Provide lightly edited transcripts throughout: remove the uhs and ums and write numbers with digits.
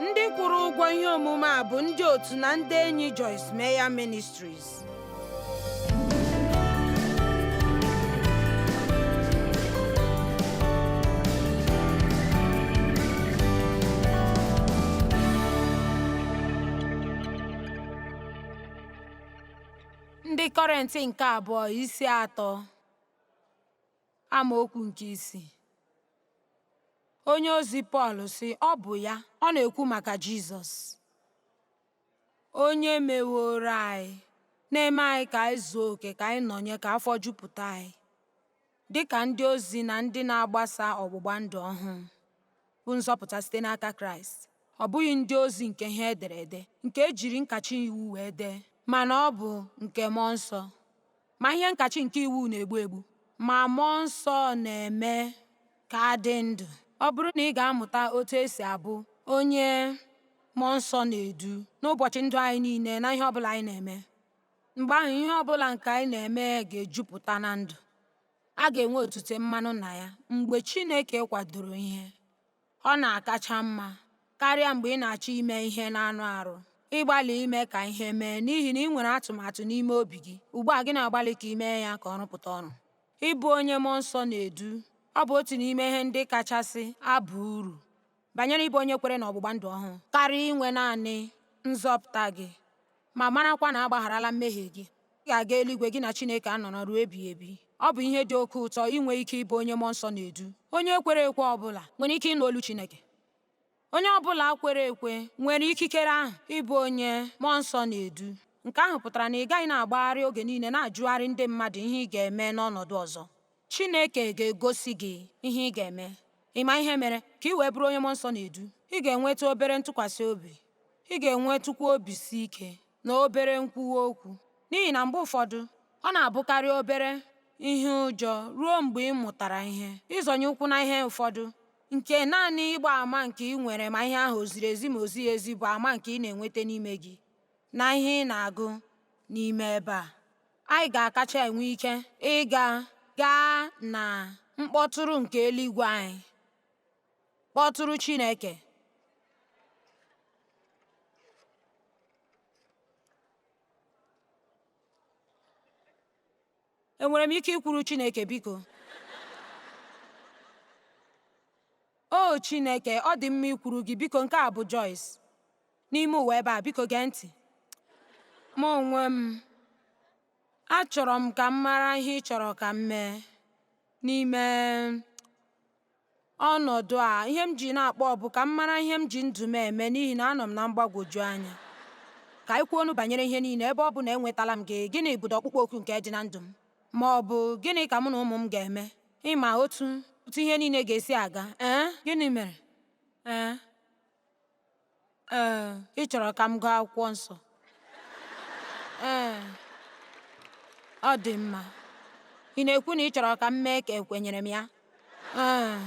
Ndị kwụrụ ụgwọ ihe omume a bụ ndị otu na ndị enyi Joyce Meyer Ministries. Ndị Kọrịnt nke abụọ isi 3 amaokwu nke 6. Onye ozi Pọl sị, ọ bụ ya, ọ na-ekwu maka Jizọs, onye meworo anyị, na-eme anyị ka anyị zuo oke, ka anyị nọnye, ka afọ jupụta anyị, dị ka ndị ozi na ndị na-agbasa ọgbụgba ndụ ọhụụ, bụ nzọpụta site n'aka Kraịst. Ọ bụghị ndị ozi nke ihe edere ede, nke e jiri nkachi iwu wee dee, mana ọ bụ nke Mmụọ Nsọ. Ma ihe nkachi nke iwu na-egbu egbu, ma Mmụọ Nsọ na-eme ka a dị ndụ. Ọ bụrụ na ị ga-amụta otu esi abụ onye Mmụọ Nsọ na-edu n'ụbọchị ndụ anyị niile na ihe ọbụla anyị na-eme, mgbe ahụ ihe ọbụla nke anyị na-eme ga-ejupụta na ndụ. A ga-enwe otute mmanụ na ya. Mgbe Chineke kwadoro ihe, ọ na-akacha mma karịa mgbe ị na-achọ ime ihe n'anụ arụ, ịgbalị ime ka ihe mee n'ihi na ị nwere atụmatụ n'ime obi gị. Ugbu a gị na-agbalị ka ị mee ya ka ọ rụpụta ọrụ. Ịbụ onye Mmụọ Nsọ na-edu, ọ bụ otu n'ime ihe ndị kachasị aba uru banyere ịbụ onye kwere n'ọgbụgba ndụ ọhụụ karịa inwe naanị nzọpụta gị, ma marakwa na a gbagharala mmehie gị. Ị ga-aga eluigwe gị na Chineke anọrọ ruo ebighị ebi. Ọ bụ ihe dị oke ụtọ inwe ike ịbụ onye Mmụọ Nsọ na-edu. Onye kwere ekwe ọbụla nwere ike ịnụ olu Chineke. Onye ọbụla kwere ekwe nwere ikikere ahụ ịbụ onye Mmụọ Nsọ na-edu. Nke ahụ pụtara na ị gaghị na-agbagharị oge niile na-ajụgharị ndị mmadụ ihe ị ga-eme n'ọnọdụ ọzọ. Chineke ga-egosi gị ihe ị ga-eme. Ị ma ihe mere? Ka ị wee bụrụ onye Mmụọ Nsọ na-edu, ị ga-enweta obere ntụkwasị obi, ị ga-enwetụkwa obi si ike na obere nkwuwa okwu. N'ihi na mgbe ụfọdụ, ọ na-abụkarị obere ihe ụjọ ruo mgbe ị mụtara ihe, ịzọnye ụkwụ na ihe ụfọdụ nke naanị ịgba ama nke ị nwere ma ihe ahụ o ziri ezi ma o zighị ezi bụ ama nke ị na-enweta n'ime gị na ihe ị na-agụ n'ime ebe a. Anyị ga-akacha enwe ike ịga gaa na mkpọtụrụ nke eluigwe anyị, kpọtụrụ Chineke. Enwere m ike ikwuru Chineke biko? O Chineke, ọ dị mma ikwuru gị biko. Nke a bụ Joyce n'ime ụwa ebe a, biko gee ntị. Mụ onwe m, achọrọ m ka m mara ihe ị chọrọ ka m mee n'ime ọnọdụ a. Ihe m ji na-akpọ bụ ka m mara ihe m ji ndụ m eme n'ihi na anọ m na mgbagwoju anya. Ka anyị kwuo ọnụ banyere ihe niile, ebe ọ bụ na enwetala m gị, gịnị bụdo ọkpụkpọ oku nke dị na ndụ m? Ma ọ bụ gịnị ka mụ na ụmụ m ga-eme? Ịma otu ihe niile ga-esi aga? Ee, gịnị mere? Ee, ee, ị chọrọ ka m gụọ akwụkwọ nsọ? Ee, ọ dị mma. Ị na-ekwu na ị chọrọ ka m mee ka ekwenyere m ya? Ee,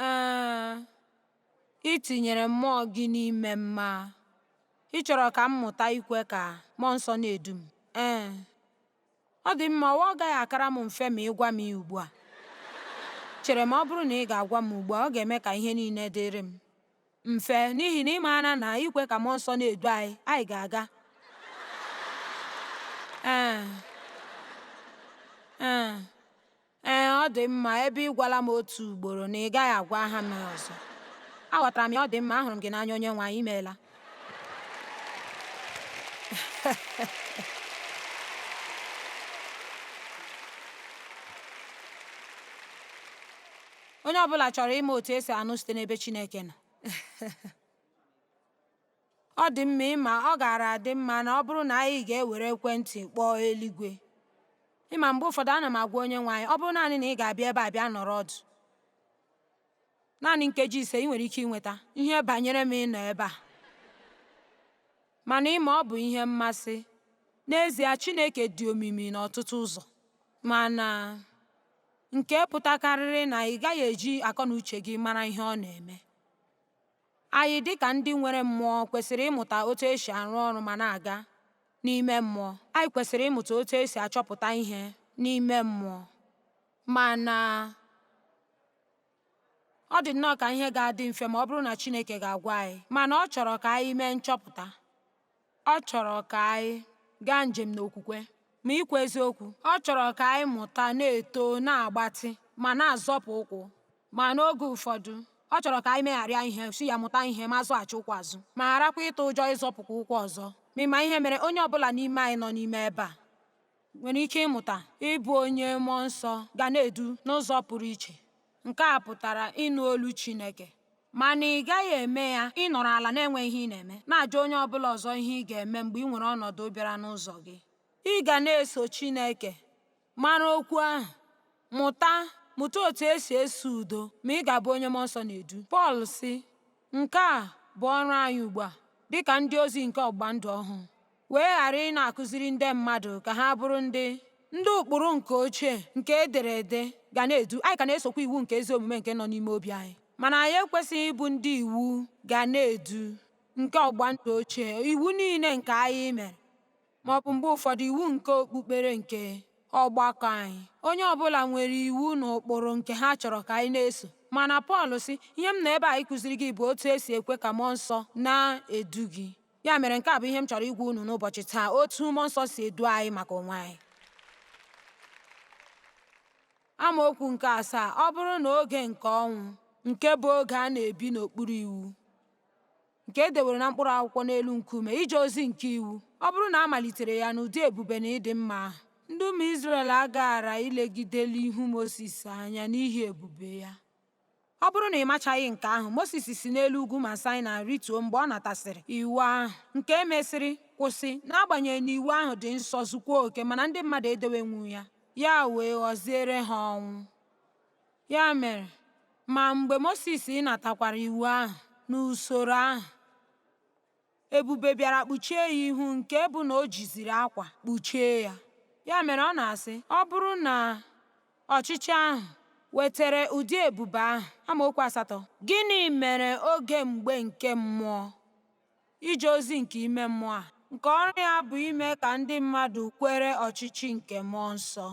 ee, ị tinyere mmụọ gị n'ime m ma ị chọrọ ka m mụta ikwe ka Mmụọ Nsọ na-edu m. Ee, ọ dị mma, ọ gaghị akara m mfe ma ị gwa m ya ugbu a. Chere ma ọ bụrụ na ị ga-agwa m ugbu a, ọ ga-eme ka ihe niile dịrị m mfe n'ihi na ị maara na ikwe ka Mmụọ Nsọ na-edu anyị, anyị ga-aga. Ee, ee, ee, ọ dị mma ebe ị gwala m otu ugboro na ị gaghị agwa ha m ọzọ. Aghọtara m ya, ọ dị mma, ahụrụ m gị n'anya onye nwe anyị, imeela. Onye ọbụla chọrọ ịma otu esi anụ site n'ebe Chineke nọ. Ọ dị mma ịma, ọ gaara adị mma na ọ bụrụ na anyị ga-ewere ekwentị kpọọ eluigwe. Ịma mgbe ụfọdụ ana m agwa onye nwe anyị, ọ bụrụ naanị na ị ga-abịa ebe a bịa nọrọ ọdụ naanị nkeji 5, ị nwere ike ịnweta ihe banyere m ịnọ ebe a. Mana ịma ọ bụ ihe mmasị. N'ezie, Chineke dị omimi n'ọtụtụ ụzọ, mana nke pụtakarịrị na ị gaghị eji akọ na uche gị mara ihe ọ na-eme. Anyị dịka ndị nwere mmụọ kwesịrị ịmụta otu esi arụ ọrụ ma na-aga n'ime mmụọ. Anyị kwesịrị ịmụta otu esi achọpụta ihe n'ime mmụọ. Mana Ọ dị nnọọ ka ihe ga-adị mfe ma ọ bụrụ na Chineke ga-agwa anyị, mana ọ chọrọ ka anyị mee nchọpụta. Ọ chọrọ ka anyị gaa njem n'okwukwe. Ma ikwu eziokwu, ọ chọrọ ka anyị mụta, na-eto, na-agbatị, ma na-azọpụ ụkwụ. Ma n'oge ụfọdụ, ọ chọrọ ka anyị megharịa ihe, si ya mụta ihe ma zọghachi ụkwụ azụ, ma gharakwa ịtụ ụjọ ịzọpụkwa ụkwụ ọzọ. Ma ị ma ihe mere onye ọ bụla n'ime anyị nọ n'ime ebe a nwere ike ịmụta ịbụ onye mmụọ nsọ ga na-edu n'ụzọ pụrụ iche. Nke a pụtara ịnụ olu Chineke. Mana ị gaghị eme ya ịnọrọ ala na-enweghị ihe ị na-eme, na-ajụ onye ọ bụla ọzọ ihe ị ga-eme mgbe ị nwere ọnọdụ bịara n'ụzọ gị. Ị ga na-eso Chineke, mara okwu ahụ, mụta mụta otu esi eso udo, ma ị ga-abụ onye mmụọ nsọ na-edu. Pọl sị, Nke a bụ ọrụ anyị ugbu a, dị ka ndị ozi nke ọgbụgba ndụ ọhụụ, wee ghara ị na-akụziri ndị mmadụ ka ha bụrụ ndị ndị ụkpụrụ nke ochie nke e dere ede ga na-edu. Anyị ka na-esokwa iwu nke ezi omume nke nọ n'ime obi anyị. Mana anyị ekwesịghị ịbụ ndị iwu ga na-edu nke ọgbụgba ndụ ochie, iwu niile nke anyị mere, ma ọ bụ mgbe ụfọdụ iwu nke okpukpere nke ọgbakọ anyị. Onye ọ bụla nwere iwu na ụkpụrụ nke ha chọrọ ka anyị na-eso. Mana Pọl sị, ihe m nọ ebe a ịkụziri gị bụ otu esi ekwe ka mmụọ nsọ na-edu gị. Ya mere nke a bụ ihe m chọrọ ịgwa unu n'ụbọchị taa, otu mmụọ nsọ si edu anyị maka onwe anyị. Amaokwu nke asaa, ọ bụrụ na oge nke ọnwụ, nke bụ oge a na-ebi n'okpuru iwu, nke e dewere na mkpụrụ akwụkwọ n'elu nkume, ije ozi nke iwu, ọ bụrụ na a malitere ya n'ụdị ebube na ịdị mma ahụ, ndị ụmụ Izrel agaara ilegideli ihu Mosis anya n'ihi ebube ya. Ọ bụrụ na ị machaghị nke ahụ, Mosis si n'elu ugwu Mount Saịnaị rituo mgbe ọ natasịrị iwu ahụ, nke e mesịrị kwụsị, n'agbanyeghị na iwu ahụ dị nsọ zukwaa oke, mana ndị mmadụ edewenwu ya, ya wee ghọziere ha ọnwụ. Ya mere, ma mgbe Mosis natakwara iwu ahụ n'usoro ahụ, ebube bịara kpuchie ya ihu nke bụ na o jiziri akwa kpuchie ya. Ya mere ọ na-asị, ọ bụrụ na ọchịchị ahụ wetara ụdị ebube ahụ, amaokwu asatọ, gịnị mere oge mgbe nke mmụọ, ije ozi nke ime mmụọ a, nke ọrụ ya bụ ime ka ndị mmadụ kwere ọchịchị nke mmụọ nsọ?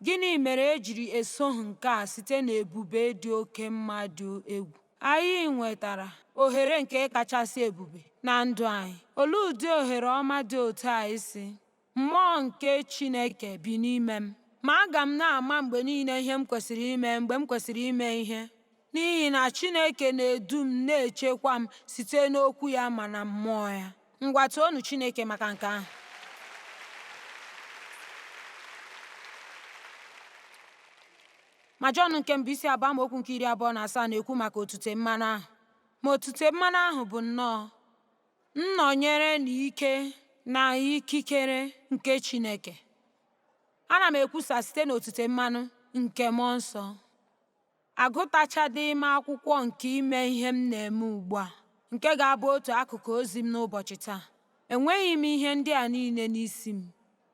Gịnị mere e jiri esoghị nke a site n'ebube dị oke mma dị egwu? Anyị nwetara ohere nke kachasị ebube na ndụ anyị. Olee ụdị ohere ọma dị otu a ịsị, Mmụọ nke Chineke bi n'ime m, ma aga m na-ama mgbe niile ihe m kwesịrị ime mgbe m kwesịrị ime ihe, n'ihi na Chineke na-edu m na-echekwa m site n'okwu ya ma na mmụọ ya. Ngwa toonu Chineke maka nke ahụ. Ma Jọn nke mbụ isi abụọ amaokwu nke 27 na-ekwu maka otute mmanụ ahụ. Ma otute mmanụ ahụ bụ nnọọ nnọnyere na ike na ikikere nke Chineke. Ana m ekwusa site n'otute mmanụ nke Mmụọ Nsọ. Agụtachadịghị m akwụkwọ nke ime ihe m na-eme ugbu a, nke ga-abụ otu akụkụ ozi m n'ụbọchị taa. Enweghị m ihe ndị a niile n'isi m.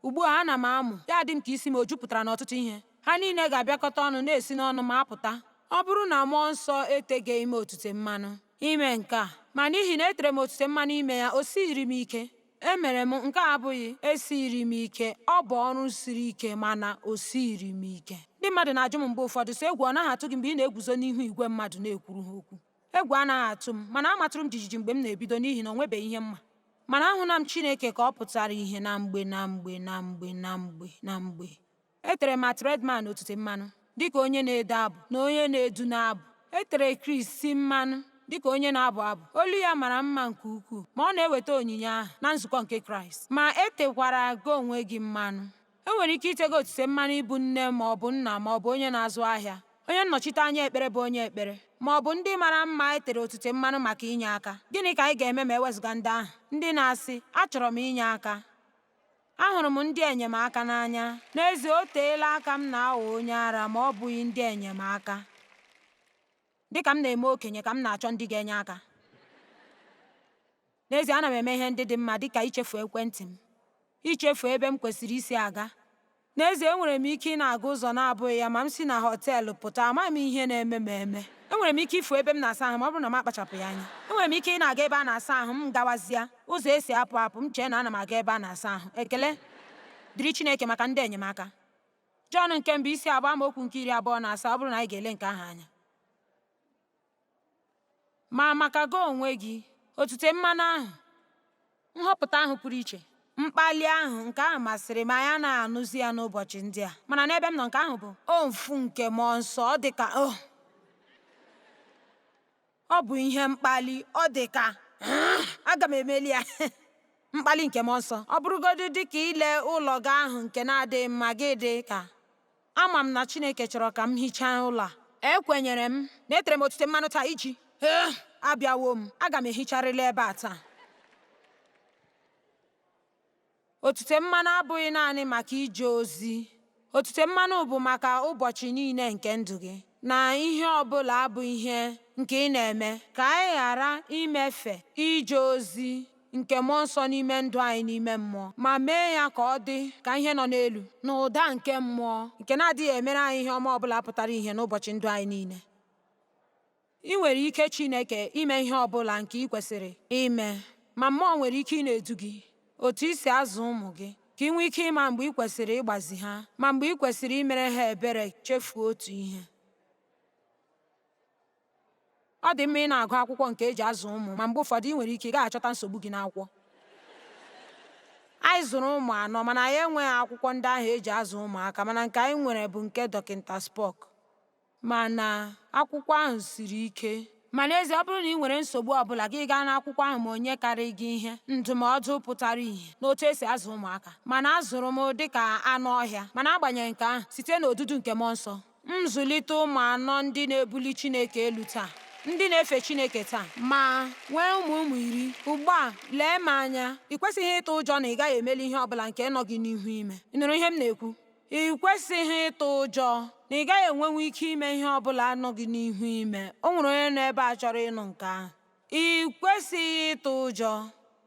Ugbu a ana m amụ, ya adị m ka isi m o jupụtara n'ọtụtụ ihe. Ha niile ga-abịakọta ọnụ na-esi n'ọnụ m apụta. Ọ bụrụ na Mmụọ Nsọ eteghị m otute mmanụ ime nke a, ma n'ihi na e tere m otute mmanụ ime ya, o sighịrị m ike. Emere m nke a abụghị esighịrị m ike, ọ bụ ọrụ siri ike mana o sighịrị m ike. Ndị mmadụ na-ajụ m mgbe ụfọdụ sị, Egwu ọ naghị atụ gị mgbe ị na-eguzo n'ihu igwe mmadụ na-ekwuru ha okwu? Egwu anaghị atụ m, mana amatụrụ m jijiji mgbe m na-ebido n'ihi na o nwebeghị ihe m ma. Mana ahụla m Chineke ka ọ pụtara ihe na mgbe na mgbe na mgbe na mgbe na mgbe. E tere Matt Redman otute mmanụ dị ka onye na-ede abụ na onye na-edu n'abụ. E tere Chris mmanụ dị ka onye na-abụ abụ. Olu ya mara mma nke ukwuu, ma ọ na-eweta onyinye ahụ na nzukọ nke Kraịst. Ma e tekwara gị onwe gị mmanụ. E nwere ike ite gị otute mmanụ ịbụ nne ma ọ bụ nna ma ọ bụ onye na-azụ ahịa, onye nnọchite anya ekpere bụ onye ekpere, ma ọ bụ ndị mara mma e tere otute mmanụ maka inye aka. Gịnị ka anyị ga-eme ma e wezụga ndị ahụ ndị na-asị, Achọrọ m inye aka? Ahụrụ m ndị enyemaka n'anya. N'ezie, o teela aka m na-aghọ onye ara ma ọ bụghị ndị enyemaka. Dị ka m na-eme okenye ka m na-achọ ndị ga-enye aka. N'ezie, ana m eme ihe ndị dị mma dị ka ichefu ekwentị m, ichefu ebe m kwesịrị isi aga. N'ezie, enwere m ike ị na-aga ụzọ na-abụghị ya ma m si na họteelụ pụta, amaghị m ihe na-eme m eme. Enwere m ike ifu ebe m na-asa ahụ ma ọ bụrụ na m akpachapụghị anya. Enwere m ike ị na-aga ebe a na-asa ahụ, m gawazịa ụzọ e si apụ apụ, m chee na ana m aga ebe a na-asa ahụ. Ekele dịrị Chineke maka ndị enyemaka. Jọn nke mbụ isi abụọ amaokwu nke 27, ọ bụrụ na anyị ga-ele nke ahụ anya. Ma maka gị onwe gị, otute mmanụ ahụ, nhọpụta ahụ pụrụ iche, mkpali ahụ, nke ahụ masịrị m, anyị anaghị anụzi ya n'ụbọchị ndị a. Mana n'ebe m nọ, nke ahụ bụ o mfu nke mmụọ nsọ, ọ dị ka oh ọ bụ ihe mkpali, ọ dị ka aga m emeli ya. Mkpali nke mmụọ nsọ. Ọ bụrụgodị dị ka ile ụlọ gị ahụ nke na-adịghị mma, gị dị ka ama m na Chineke chọrọ ka m hichaa ụlọ a. Ekwenyere m na etere m otute mmanụ taa iji abịawo m, aga m ehicharịla ebe a taa. Otute mmanụ abụghị naanị maka ije ozi. Otute mmanụ bụ maka ụbọchị niile nke ndụ gị na ihe ọ bụla bụ ihe nke ị na-eme ka anyị ghara imefe ije ozi nke mmụọ nsọ n'ime ndụ anyị n'ime mmụọ ma mee ya ka ọ dị ka ihe nọ n'elu na ụda nke mmụọ nke na-adịghị emere anyị ihe ọma ọbụla pụtara ihe n'ụbọchị ndụ anyị niile. Ị nwere ike Chineke ime ihe ọ bụla nke ị kwesịrị ime, ma mmụọ nwere ike ị na-edu gị otu i si azụ ụmụ gị ka ị nwee ike ịma mgbe ị kwesịrị ịgbazi ha ma mgbe ị kwesịrị imere ha ebere chefuo otu ihe. Ọ dị mma ị na-agụ akwụkwọ nke eji azụ ụmụ, ma mgbe ụfọdụ ị nwere ike ị gaghị achọta nsogbu gị n'akwụkwọ. Anyị zụrụ ụmụ anọ, mana anyị enweghị akwụkwọ ndị ahụ eji azụ ụmụaka, mana nke anyị nwere bụ nke Dọkịta Spock. Mana akwụkwọ ahụ siri ike. Ma n'ezie, ọ bụrụ na ị nwere nsogbu ọ bụla, gị gaa n'akwụkwọ ahụ ma onye karị gị ihe ndụmọdụ pụtara ìhè n'otu esi azụ ụmụaka. Mana azụrụ m dị ka anụ ọhịa, mana agbanyeghị nke ahụ, site n'odudu nke mmụọ nsọ, m zụlite ụmụ anọ ndị na-ebuli Chineke elu taa, ndị na-efe Chineke taa, ma nwee ụmụ ụmụ 10. Ugbu a, lee m anya, ị kwesịghị ịtụ ụjọ na ị gaghị emeli ihe ọ bụla nke nọ gị n'ihu ime. Ị nụrụ ihe m na-ekwu? Ị kwesịghị ịtụ ụjọ na ị gaghị enwenwu ike ime ihe ọ bụla nọ gị n'ihu ime. O nwere onye nọ ebe a chọrọ ịnụ nke ahụ. Ị kwesịghị ịtụ ụjọ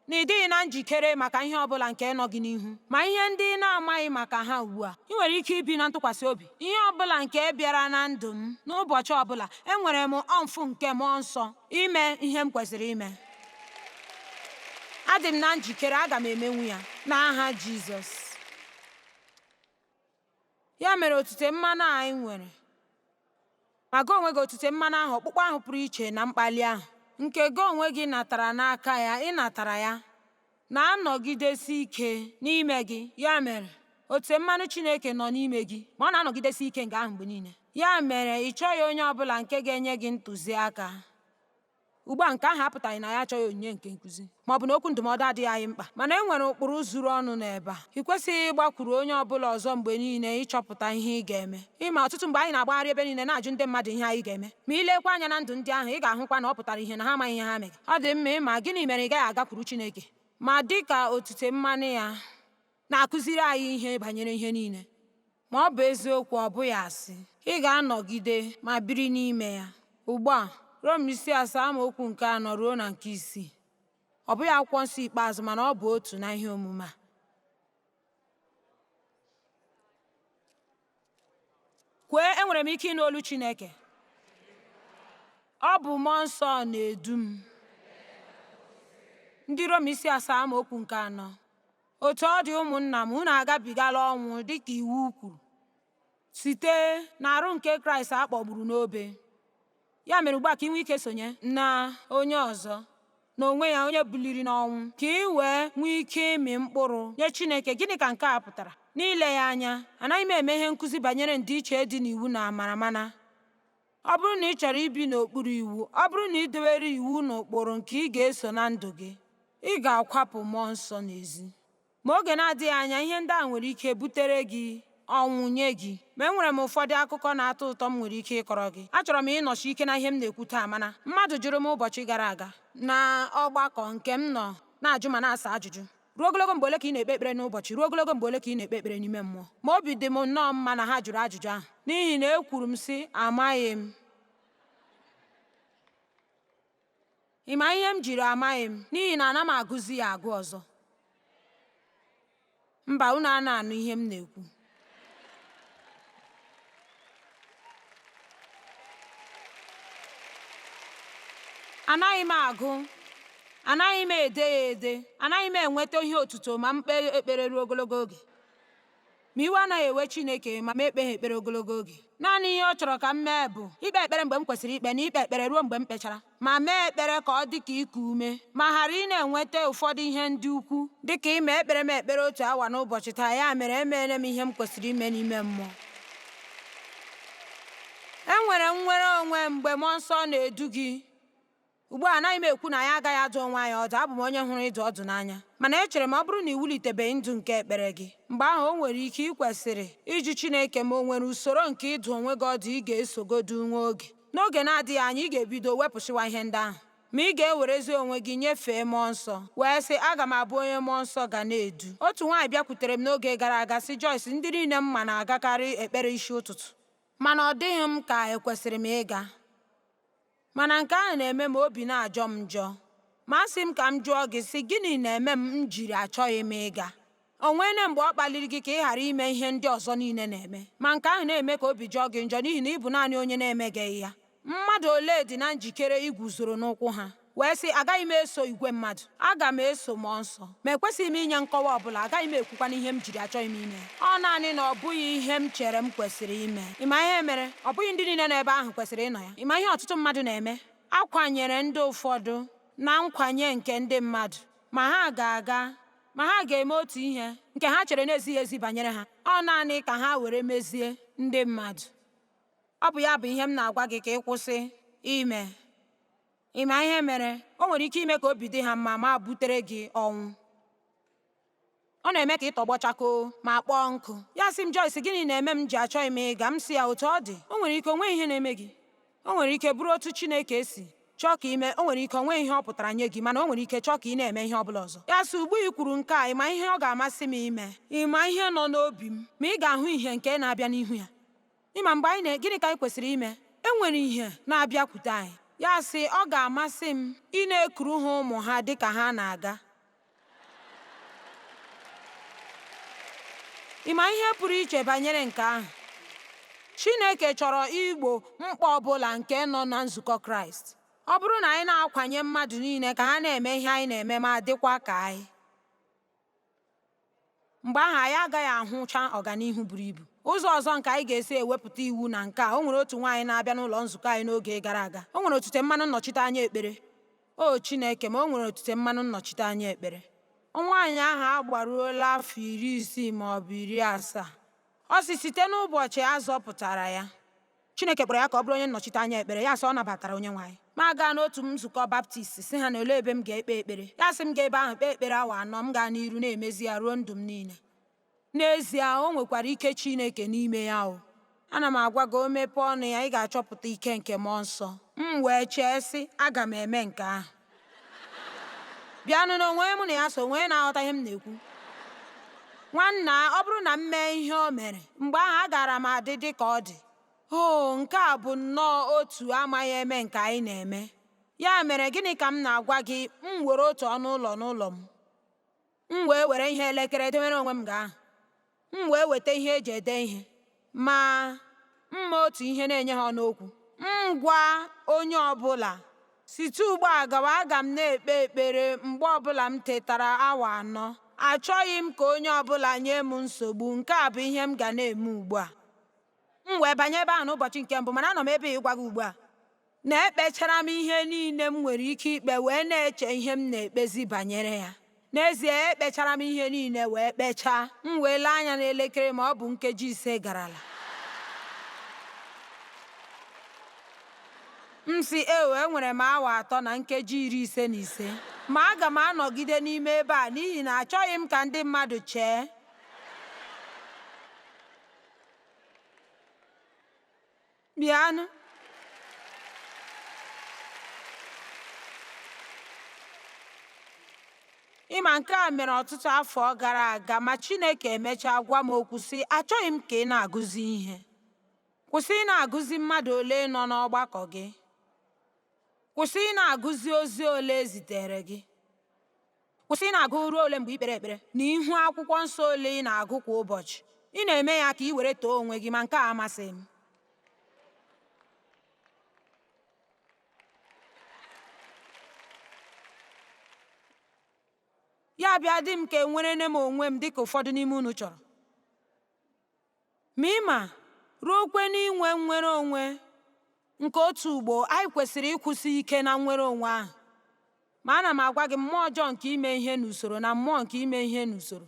na ị dịghị na njikere maka ihe ọ bụla nke nọ gị n'ihu, ma ihe ndị ị na-amaghị maka ha ugbu a. Ị nwere ike ibi na ntụkwasị obi. Ihe ọ bụla nke bịara na ndụ m n'ụbọchị ọ bụla, enwere m ọmfụ nke mmụọ nsọ ime ihe m kwesịrị ime. Adị m na njikere, aga m emenwu ya n'aha Jizọs. Ya mere otute mmanụ a anyị nwere, ma gị onwe gị otute mmanụ ahụ, ọkpụkpọ ahụ pụrụ iche na mkpali ahụ, nke gị onwe gị natara n'aka ya, ị natara ya, na-anọgidesi ike n'ime gị. Ya mere, otute mmanụ Chineke nọ n'ime gị, ma ọ na-anọgidesi ike nke ahụ mgbe niile. Ya mere, ị chọghị onye ọ bụla nke ga-enye gị ntụziaka. Ugbu a, nke ahụ apụtaghị na anyị achọghị onyinye nke nkụzi ma ọ bụ na okwu ndụmọdụ adịghị anyị mkpa, mana e nwere ụkpụrụ zuru ọnụ n'ebe a. Ị kwesịghị ịgbakwuru onye ọ bụla ọzọ mgbe niile ịchọpụta ihe ị ga-eme. Ịma, ọtụtụ mgbe anyị na-agbagharị ebe niile na-ajụ ndị mmadụ ihe anyị ga-eme. Ma i lekwa anya na ndụ ndị ahụ, ị ga-ahụkwa na ọ pụtara ihe na ha amaghị ihe ha mere. Ọ dị mma ịma gịnị mere ị gaghị agakwuru Chineke, ma dị ka otute mmanụ ya na-akụziri anyị ihe banyere ihe niile. Ma ọ bụ eziokwu, ọ bụghị asị. Ị ga-anọgide ma biri n'ime ya. Ugbu a, Rom isi 7 amaokwu nke 4 ruo na nke 6. Ọ bụghị akwụkwọ nsọ ikpeazụ, mana ọ bụ otu na ihe omume a. Kwee, enwere m ike ịnụ olu Chineke. Ọ bụ mmụọ nsọ na-edu m. Ndị Rom isi 7 amaokwu nke 4. Otu ọ dị, ụmụnna m, unu agabigala ọnwụ dịka iwu kwuru, site n'arụ nke Kraịst a kpọgburu n'obe. Ya mere ugbu a ka ị nwee ike sonye na onye ọzọ, n'onwe ya onye buliri n'ọnwụ, ka ị wee nwee ike ịmị mkpụrụ nye Chineke. Gịnị ka nke a pụtara? N'ile ya anya, anaghị m eme ihe nkụzi banyere ndịiche dị n'iwu na amara, mana ọ bụrụ na ị chọrọ ibi n'okpuru iwu, ọ bụrụ na ị dewere iwu na ụkpụrụ nke ị ga-eso na ndụ gị, ị ga-akwapụ mmụọ nsọ n'ezi. Ma oge na-adịghị anya, ihe ndị a nwere ike butere gị ọnwụ nye gị. Ma enwere m ụfọdụ akụkọ na-atọ ụtọ m nwere ike ịkọrọ gị. Achọrọ m ịnọchi ike na ihe m na-ekwu taa, mana mmadụ jụrụ m ụbọchị gara aga na ọgbakọ nke m nọ na-ajụ ma na-asa ajụjụ. Ruo ogologo mgbe ole ka ị na-ekpe ekpere n'ụbọchị? Ruo ogologo mgbe ole ka ị na-ekpe ekpere n'ime mmụọ? Ma obi dị m nnọọ mma na ha jụrụ ajụjụ ahụ, n'ihi na ekwuru m sị, amaghị m. Ị ma ihe m jiri amaghị m? N'ihi na ana m agụzi ya agụ ọzọ. Mba, unu a na-anụ ihe m na-ekwu. Anaghị m agụ, anaghị m ede ya ede, anaghị m enweta ihe otuto ma m kpee ekpere ruo ogologo oge. Ma iwe anaghị ewe Chineke ma m ekpeghị ekpere ogologo oge. Naanị ihe ọ chọrọ ka m mee bụ ikpe ekpere mgbe m kwesịrị ikpe na ikpe ekpere ruo mgbe m kpechara, ma mee ekpere ka ọ dị ka iku ume, ma ghara ị na-enweta ụfọdụ ihe ndị ukwu, dị ka ime ekpere m ekpere otu awa n'ụbọchị taa, ya mere emeela m ihe m kwesịrị ime n'ime mmụọ. Enwere nnwere onwe mgbe Mmụọ Nsọ na-edu gị. Ugbu a, anaghị m ekwu na anyị agaghị adụ onwe anyị ọdụ, abụ m onye hụrụ ịdụ ọdụ n'anya. Mana echere m ọ bụrụ na ị wulitebeghị ndụ nke ekpere gị, mgbe ahụ o nwere ike ị kwesịrị ịjụ Chineke ma o nwere usoro nke ịdụ onwe gị ọdụ ị ga-esogodu nwa oge. N'oge na-adịghị anya ị ga-ebido wepụsịwa ihe ndị ahụ. Ma ị ga-ewerezi onwe gị nyefee Mmụọ Nsọ, wee sị, Aga m abụ onye Mmụọ Nsọ ga na-edu. Otu nwaanyị bịakwutere m n'oge gara aga sị, Joyce, ndị niile m ma na-agakarị ekpere isi ụtụtụ. Mana ọ dịghị m ka ekwesịrị m ịga. Mana nke ahụ na-eme m obi na-ajọ m njọ. Ma asị m ka m jụọ gị sị, gịnị na-eme m jiri achọghị m ịga? O nweela mgbe ọ kpaliri gị ka ị ghara ime ihe ndị ọzọ niile na-eme, ma nke ahụ na-eme ka obi jọọ gị njọ n'ihi na ị bụ naanị onye na-emegeghị ya? Mmadụ ole dị na njikere iguzoro n'ụkwụ ha wee sị, Agaghị m eso igwe mmadụ, aga m eso Mmụọ Nsọ. Ma ekwesịghị m inye nkọwa ọ bụla, agaghị m ekwukwana ihe m jiri achọghị m ime ya. Ọ naanị na ọ bụghị ihe m chere m kwesịrị ime. Ị ma ihe mere? Ọ bụghị ndị niile nọ ebe ahụ kwesịrị ịnọ ya. Ị ma ihe ọtụtụ mmadụ na-eme? A kwanyere ndị ụfọdụ na nkwanye nke ndị mmadụ, ma ha ga-aga, ma ha ga-eme otu ihe nke ha chere na-ezighị ezi banyere ha. Ọ naanị ka ha were mezie ndị mmadụ. Ọ bụ ya bụ ihe m na-agwa gị ka ị kwụsị ime. Ị ma ihe mere? O nwere ike ime ka obi dị ha mma ma butere gị ọnwụ. Ọ na-eme ka ị tọgbọ chakoo ma kpọọ nkụ. Ya sị m, Joyce, gịnị na-eme m ji achọghị m ịga? M sị ya, otu ọ dị, o nwere ike o nweghị ihe na-eme gị. O nwere ike bụrụ otu Chineke si chọọ ka i mee. O nwere ike o nweghị ihe ọ pụtara nye gị, mana o nwere ike chọọ ka ị na-eme ihe ọ bụla ọzọ. Ya sị, ugbu i kwuru nke a, ị ma ihe ọ ga-amasị m ime? Ị ma ihe nọ n'obi m? Ma ị ga-ahụ ihe nke na-abịa n'ihu ya. Ị ma mgbe anyị na gịnị ka anyị kwesịrị ime? E nwere ihe na-abịakwute anyị. Ya sị, ọ ga-amasị m ị na-ekuru ha ụmụ ha dị ka ha na-aga. Ị ma ihe pụrụ iche banyere nke ahụ? Chineke chọrọ igbo mkpa ọ bụla nke nọ na nzukọ Kraịst. Ọ bụrụ na anyị na-akwanye mmadụ niile ka ha na-eme ihe anyị na-eme ma dịkwa ka anyị, mgbe ahụ anyị agaghị ahụcha ọganihu buru ibu. Ụzọ ọzọ nke anyị ga-esi ewepụta iwu na nke a, o nwere otu nwaanyị na-abịa n'ụlọ nzukọ anyị n'oge gara aga. O nwere otite mmanụ nnọchite anya ekpere. O Chineke ma o nwere otite mmanụ nnọchite anya ekpere. Nwaanyị ahụ agbaruola afọ 60 ma ọ bụ 70. Ọ sị site n'ụbọchị a zọpụtara ya, Chineke kpọrọ ya ka ọ bụrụ onye nnọchite anya ekpere, ya sị ọ nabatara Onyenwe anyị. M agaa n'otu nzukọ Baptist sị ha na olee ebe m ga-ekpe ekpere. Ya sị m gaa ebe ahụ kpee ekpere awa 4, m gaa n'iru na-emezi ya ruo ndụ m niile. N'ezie, o nwekwara ike Chineke n'ime ya o. Ana m agwa gị, o mepee ọnụ ya, ị ga-achọpụta ike nke Mmụọ Nsọ. M wee chee sị, aga m eme nke ahụ. Bịanụ n'onwe mụ na ya so onye na-aghọta ihe m na-ekwu. Nwanna, ọ bụrụ na m mee ihe o mere, mgbe ahụ agaara m adị dị ka ọ dị. Oo, nke a bụ nnọọ otu amaghị eme nke anyị na-eme. Ya mere, gịnị ka m na-agwa gị? M were otu ọnụ ụlọ n'ụlọ m. M wee were ihe elekere dewere onwe m nga ahụ. M wee weta ihe eji ede ihe, ma m mee otu ihe na-enye ha ọnụ okwu. M gwa onye ọ bụla, site ugbu a gawa aga m na-ekpe ekpere mgbe ọbụla m tetara awa 4. Achọghị m ka onye ọbụla nye m nsogbu. Nke a bụ ihe m ga na-eme ugbu a. M wee banye ebe ahụ n'ụbọchị nke mbụ, mana anọ m ebe a ịgwa gị ugbu a na ekpechara m ihe niile m nwere ike ikpe wee na-eche ihe m na-ekpezi banyere ya. N'ezie, ekpechara m ihe niile wee kpechaa. M wee lee anya n'elekere ma ọ bụ nkeji 5 garala. M sị, Eo, enwere m awa 3 na nkeji 55. Ma aga m anọgide n'ime ebe a n'ihi na achọghị m ka ndị mmadụ chee. Bịanụ. Ị ma nke a mere ọtụtụ afọ gara aga, ma Chineke emechaa gwa m okwu sị, achọghị m ka ị na-agụzi ihe. Kwụsị ị na-agụzi mmadụ ole nọ n'ọgbakọ gị. Kwụsị ị na-agụzi ozi ole e zitere gị. Kwụsị ị na-agụ ruo ole mgbe i kpere ekpere na ihu akwụkwọ nsọ ole ị na-agụ kwa ụbọchị. Ị na-eme ya ka ị were too onwe gị, ma nke a amasịghị m. Ya bịa dị m ka enwerene m onwe m dịka ụfọdụ n'ime unu chọrọ. Ma ị ma, ruokwe n'inwe nnwere onwe nke otu ugbo, anyị kwesịrị ịkwụsi ike na nnwere onwe ahụ. Ma ana m agwa gị, mmụọ ọjọọ nke ime ihe n'usoro na mmụọ nke ime ihe n'usoro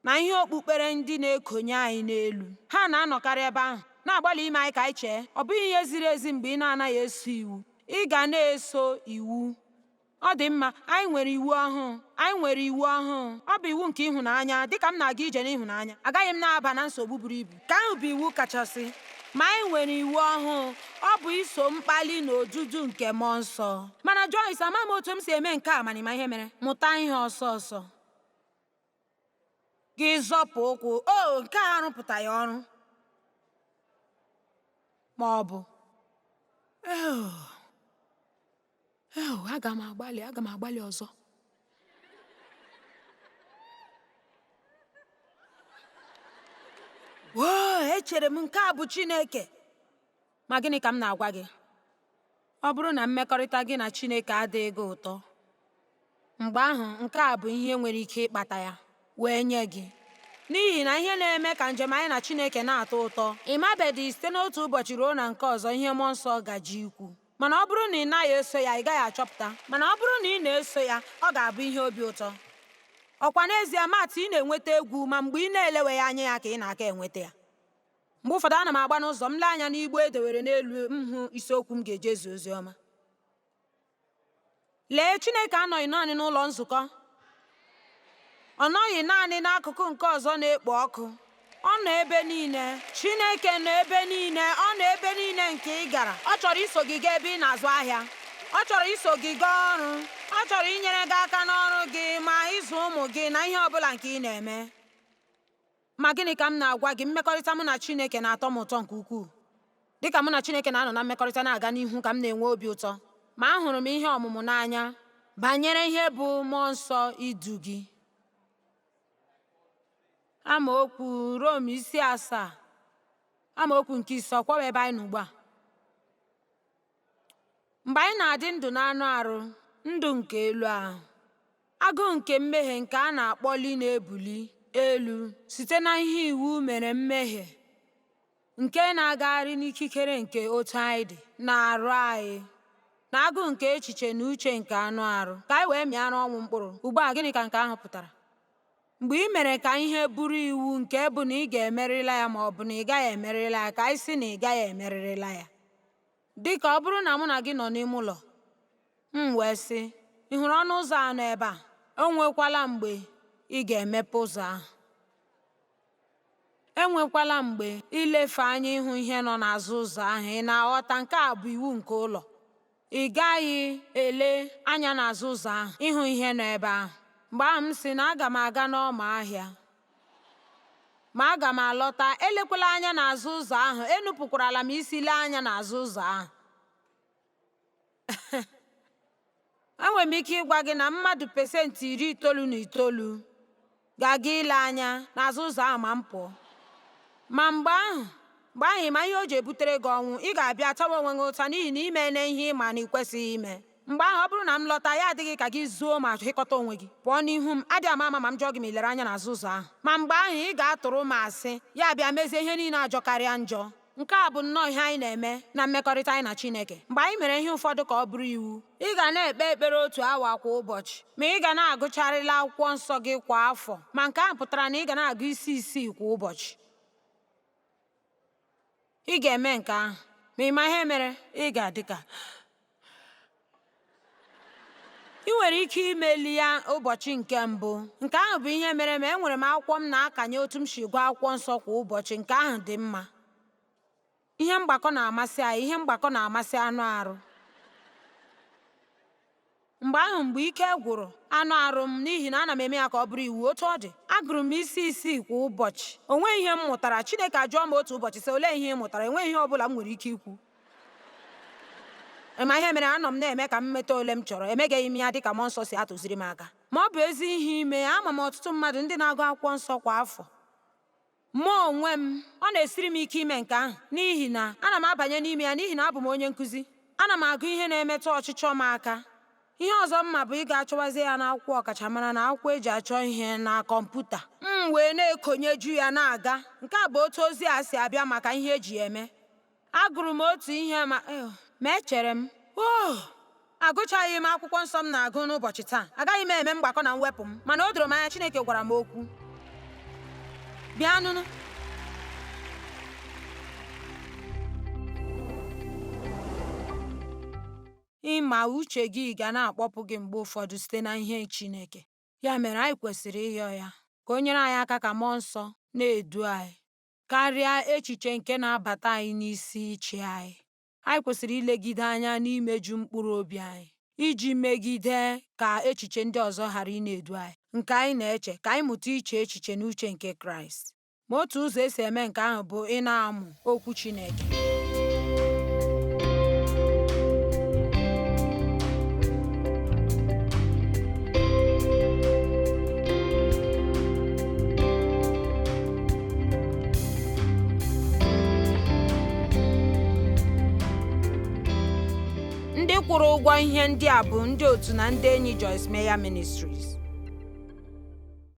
na ihe okpukpere ndị na-ekonye anyị n'elu, ha na-anọkarị ebe ahụ, na-agbalị ime anyị ka anyị chee, ọ bụghị ihe ziri ezi mgbe ị na-anaghị eso iwu. Ị ga na-eso iwu. Ọ dị mma, anyị nwere iwu ọhụụ. Anyị nwere iwu ọhụụ. Ọ bụ iwu nke ịhụnanya. Dịka m na-aga ije n'ịhụnanya, agaghị m na-aba na nsogbu buru ibu. Nke ahụ bụ iwu kachasị. Ma anyị nwere iwu ọhụụ. Ọ bụ iso mkpali na odudu nke Mmụọ Nsọ. Mana Joyce, amaghị m otu m si eme nke a, mana ị ma ihe mere? Mụta ihe ọsọ ọsọ. Gị zọpụ ụkwụ, o nke a arụpụtaghị ọrụ. Ma ọ bụ, eo, aga m agbalị, aga m agbalị ọzọ. Woo, echere m nke a bụ Chineke. Ma gịnị ka m na-agwa gị? Ọ bụrụ na mmekọrịta gị na Chineke adịghị gị ụtọ, mgbe ahụ nke a bụ ihe nwere ike ịkpata ya wee nye gị. N'ihi na ihe na-eme ka njem anyị na Chineke na-atọ ụtọ, ị mabedị site n'otu ụbọchị ruo na nke ọzọ ihe mmụọ nsọ gaji ikwu. Mana ọ bụrụ na ị naghị eso ya, ị gaghị achọpụta. Mana ọ bụrụ na ị na-eso ya, ọ ga-abụ ihe obi ụtọ. Ọkwa n'ezie, Matt, ị na-enweta egwu ma mgbe ị na-eleweghị anya ya ka ị na-aka enweta ya. Mgbe ụfọdụ ana m agba n'ụzọ, m lee anya n'igbe e dewere n'elu, m hụ isiokwu m ga-eji ezi ozi ọma. Lee, Chineke anọghị naanị n'ụlọ nzukọ. Ọ nọghị naanị n'akụkụ nke ọzọ na-ekpo ọkụ. Ọ nọ ebe niile. Chineke nọ ebe niile. Ọ nọ ebe niile nke ị gara. Ọ chọrọ iso gị gaa ebe ị na-azụ ahịa. Ọ chọrọ iso gị gaa ọrụ. Ọ chọrọ inyere gị aka n'ọrụ gị ma ịzụ ụmụ gị na ihe ọ bụla nke ị na-eme. Ma gịnị ka m na-agwa gị? Mmekọrịta mụ na Chineke na-atọ m ụtọ nke ukwuu. Dị ka mụ na Chineke na-anọ na mmekọrịta na-aga n'ihu ka m na-enwe obi ụtọ. Ma ahụrụ m ihe ọmụmụ n'anya banyere ihe bụ mmụọ nsọ idu gị. Amaokwu Rom isi 7, amaokwu nke 5, ọkwawa ebe anyị nọ ugbu a. Mgbe anyị na-adị ndụ n'anụ arụ, ndụ nke elu ahụ, agụụ nke mmehie nke a na-akpọli na-ebuli elu site na ihe iwu mere mmehie nke na-agagharị n'ikikere nke otu anyị dị na-arụ anyị, na agụụ nke echiche na uche nke anụ arụ, ka anyị wee mịara ọnwụ mkpụrụ. Ugbu a, gịnị ka nke ahụ pụtara? Mgbe ị mere ka ihe bụrụ iwu nke bụ na ị ga-emerịla ya ma ọ bụ na ị gaghị emerịla ya, ka anyị sị na ị gaghị emerịrịla ya. Dị ka ọ bụrụ na mụ na gị nọ n'ime ụlọ, m wee sị, ị hụrụ ọnụ ụzọ a nọ ebe a? O nwekwala mgbe ị ga-emepe ụzọ ahụ. Enwekwala mgbe ilefe anya ịhụ ihe nọ n'azụ ụzọ ahụ. Ị na-aghọta? Nke a bụ iwu nke ụlọ. Ị gaghị ele anya n'azụ ụzọ ahụ ịhụ ihe nọ ebe ahụ. Mgbe ahụ m sị na aga m aga n'ọma ahịa, ma aga m alọta. Elekwala anya n'azụ ụzọ ahụ, enupụkwarala m isi lee anya n'azụ ụzọ ahụ. Enwere m ike ịgwa gị na mmadụ 99% ga-aga ile anya n'azụ ụzọ ahụ ma m pụọ. Ma mgbe ahụ ị ma ihe o ji ebutere gị ọnwụ, ị ga-abịa tawa onwe gị ụta n'ihi na ime na ihe ị ma na ị kwesịghị ime. Mgbe ahụ ọ bụrụ na m lọta, ya adịghị ka gị zuo ma hịkọta onwe gị pụọ n'ihu m. Adịghị ama ama ma m jụọ gị ma ị lere anya n'azụ ụzọ ahụ. Ma mgbe ahụ ị ga-atụrụ m asị, ya bịa mezie ihe niile ajọkarịa njọ. Nke a bụ nnọọ ihe anyị na-eme na mmekọrịta anyị na Chineke. Mgbe anyị mere ihe ụfọdụ ka ọ bụrụ iwu, ị ga na-ekpe ekpere otu awa kwa ụbọchị, ma ị ga na-agụcharịla akwụkwọ nsọ gị kwa afọ, ma nke ahụ pụtara na ị ga na-agụ isi isii kwa ụbọchị. Ị ga-eme nke ahụ, ma ị ma ihe mere? Ị ga-adị ka ị nwere ike imeli ya ụbọchị nke mbụ. Nke ahụ bụ ihe mere ma enwere m akwụkwọ m na-akanye otu m si gụọ akwụkwọ nsọ kwa ụbọchị. Nke ahụ dị mma. Ihe mgbakọ na-amasị anyị, ihe mgbakọ na-amasị anụ arụ. Mgbe ahụ mgbe ike gwụrụ anụ arụ m n'ihi na ana m eme ya ka ọ bụrụ iwu, otu ọ dị, agụrụ m isi isii kwa ụbọchị. O nweghị ihe m mụtara. Chineke ajụọ m otu ụbọchị sị, olee ihe ị mụtara? Enweghị ihe ọ bụla m nwere ike ikwu. Ma ihe mere anọ m na-eme ka m meta ole m chọrọ. Emeghị m ya dịka mmụọ nsọ si atụziri m aka. Ma ọ bụ ezi ihe ime. Ama m ọtụtụ mmadụ ndị na-agụ akwụkwọ nsọ kwa afọ. Mụ onwe m, ọ na-esiri m ike ime nke ahụ n'ihi na ana m abanye n'ime ya n'ihi na abụ m onye nkụzi. Ana m agụ ihe na-emetụ ọchịchọ m aka. Ihe ọzọ mma bụ ị ga-achọwazie ya n'akwụkwọ ọkachamara na akwụkwọ eji achọ ihe na kọmputa. M wee na-ekonyeju ya na-aga. Nke a bụ otu ozi a si abịa maka ihe eji ya eme. Agụrụ m otu ihe ma ma echere m, oh, agụchaghị m akwụkwọ nsọ m na-agụ n'ụbọchị taa. Agaghị m eme mgbakọ na mwepụ m, mana o doro m anya Chineke gwara m okwu. Bịanụnụ. Ịma uche gị ga na-akpọpụ gị mgbe ụfọdụ site na ihe Chineke. Ya mere anyị kwesịrị ịrịọ ya ka o nyere anyị aka ka mmụọ nsọ na-edu anyị karịa echiche nke na-abata anyị n'isi ịchị anyị. Anyị kwesịrị ilegide anya n'imeju mkpụrụ obi anyị iji megide ka echiche ndị ọzọ ghara ị na-edu anyị. Nke anyị na-eche ka anyị mụta iche echiche n'uche nke Kraịst. Ma otu ụzọ esi eme nke ahụ bụ ị na-amụ Okwu Chineke. Ndị kwụrụ ụgwọ ihe ndị a bụ ndị otu na ndị enyi Joyce Meyer Ministries.